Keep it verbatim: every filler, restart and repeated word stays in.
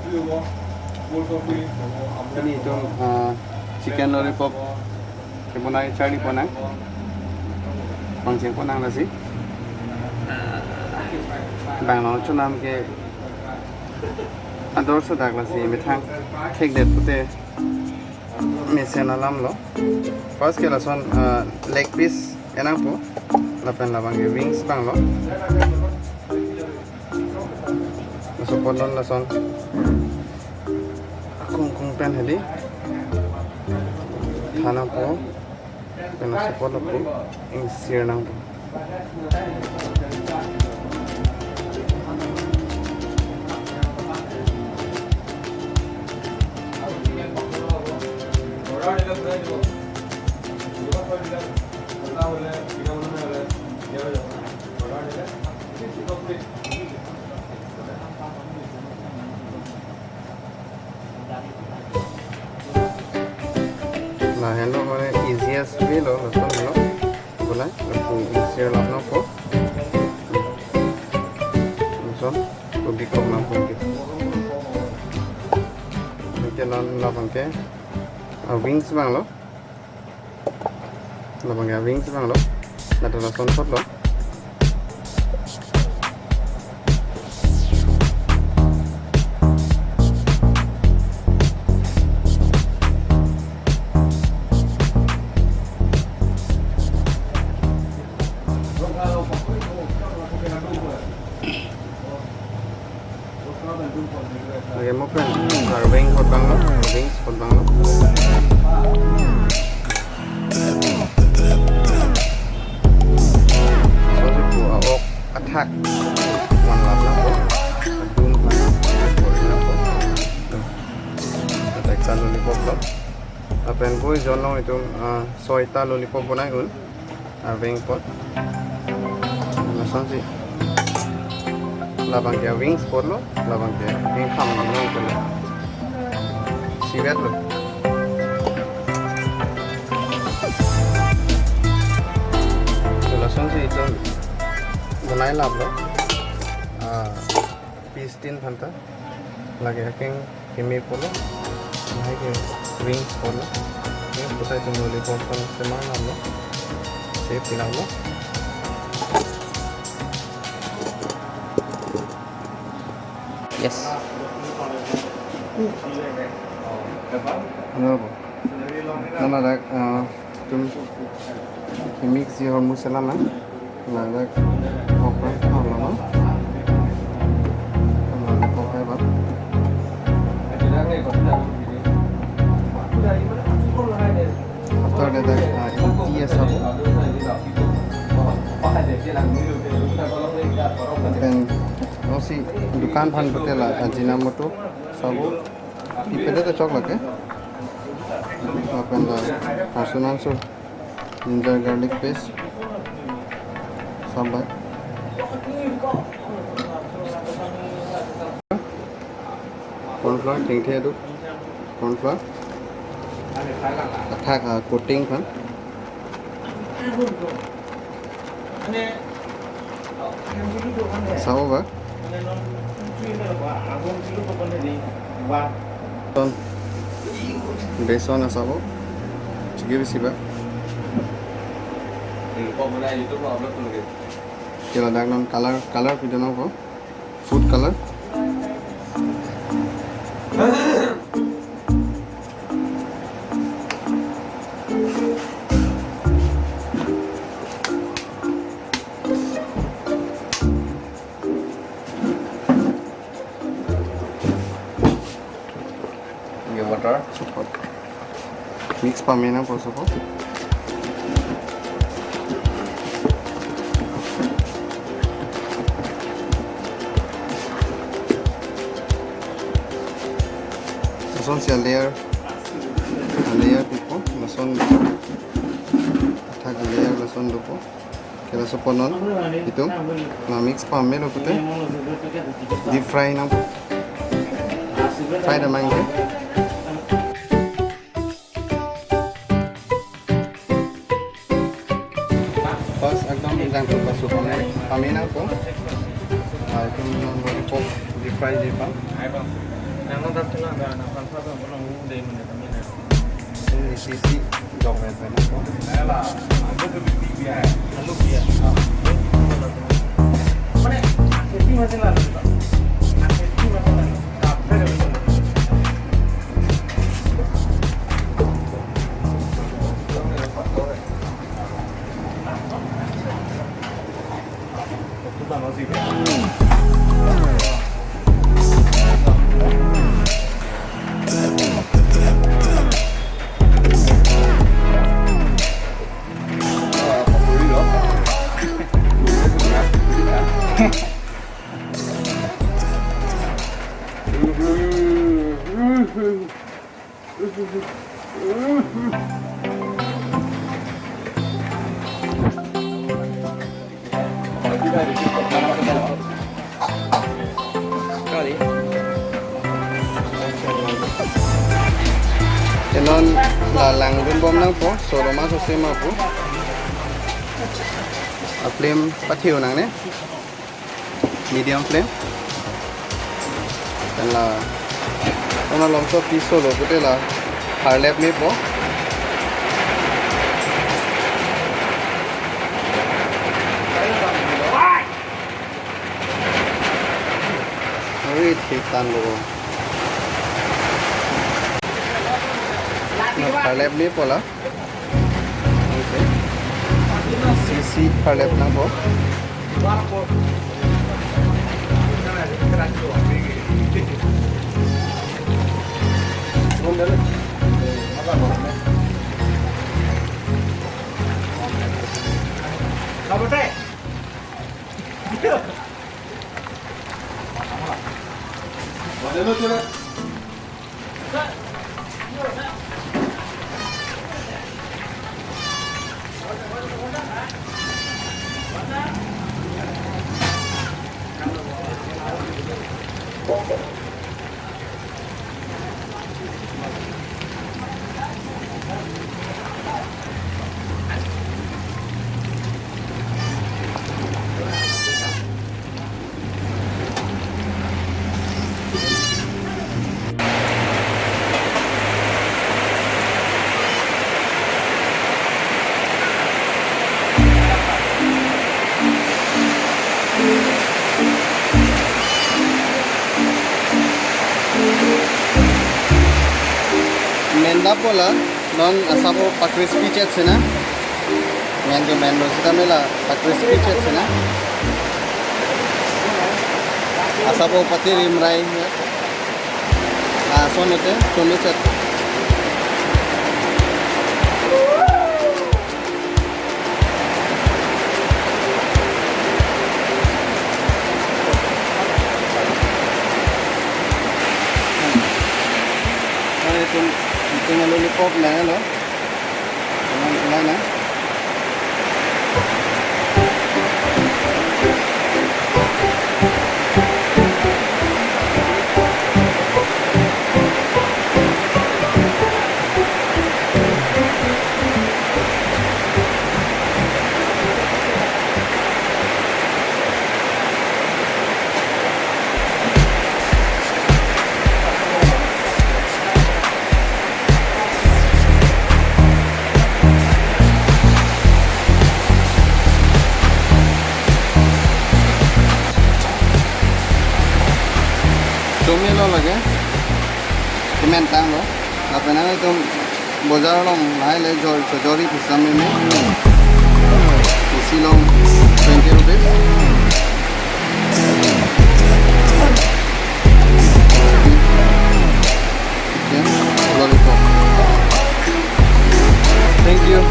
Pini itum, ah, chicken lollipop kebonai charli ponnang. Pangcheng ponnang lasi. Bang along chonam ke ador sodak lasi methang thekdet pute mesen alam lo. First ke lason, ah, leg piece enangpo. Lapen labang ke wings abang lo. Laso pon non lason. Akung kung pen hedi. Thanangpo. Pen laso pon lapu. Ingsir nangpo. Lahenlo mane easiest way lo, lason lo. Bolai, lapu ingsir lap nangpo. Lason, lapu bikok nangpo ke. Anke non labang ke, ah, wings abang lo. Labang ke wings abang lo. Ladak lason apot lo. Lake mo pen, carving apot abang lo, carving apot abang lo. Laso si pu a-ok athak. One lap nangpo. Adum aphan. Athak ekta lollipop lo. Lapen ko ijon along itum, ah, soita lollipop bonai un. Carving apot. Lason si. Labang ke wings apot lo, labang ke ingkham lo, lo. Sivet lo. Lason si itum bonai lap lo. Ah, piece tin aphan ta. Lake akeng keme apot lo. Lahai ke wings apot lo. Wings apot ta itum lollipop aphan semang nang lo. Shape pilang lo. Yes. Ano po? Nana dak, ah, itum kemik si ahormu selam, eh? Ladak, oke, oh, lama. Ladak, oke, bang. After that, ah, iti asabo. Then, oh, si dukan aphan pute la, Ajinomoto asabo. Ipede ta chok lake. Lapen la arsu nansu. Ginger garlic paste. Sambar. Corn flour, thengthe adu. Corn flour. Athak, ah, coating aphan. Asabo ba? Ton. Beson asabo. Chigi bisi ba? Kela dak non color, color pidun nangpo. Food color. Ye water. Support. Mix pame nangpo sopo. Lason si layer, layer pipo, lason athak layer lason dopo. Kela sopo non, itum, la mix pamelo pute, deep fry nang, fry damnang ke. First ekdom jangthu pasu pame, pame nangpo. Ah, itum non lollipop deep fry ji pam. Nang nang tas kena nang nang transfer nang nang nang dei mene kami na. Ini sisi dong pen pen. Alu biya. Mane, sisi masih lalu. Sisi masih lalu. Te non la langdun bom nangpo, solo ma sose ma pu. A flame pathiu nangne. Medium flame. Te la, non malomso piso lo pute la harlep mepo. Oi, thitan lo. Harlep mepo la. Sisi harlep nangpo. Menda pola, non asapo pakrispi chet sena. Ngan ke mendo sita mela pakrispi chet sena. Asapo patirim rai. Ah, son ete, son ete. Ore itum, itum lollipop na lo. Teman teman na. Chomilo lake, kemen tanglo. Lapen nangtum bojar along lahai le jor, jor-, jori pusam meme. Isi along twenty rupees. Okay, lollipop. Thank you.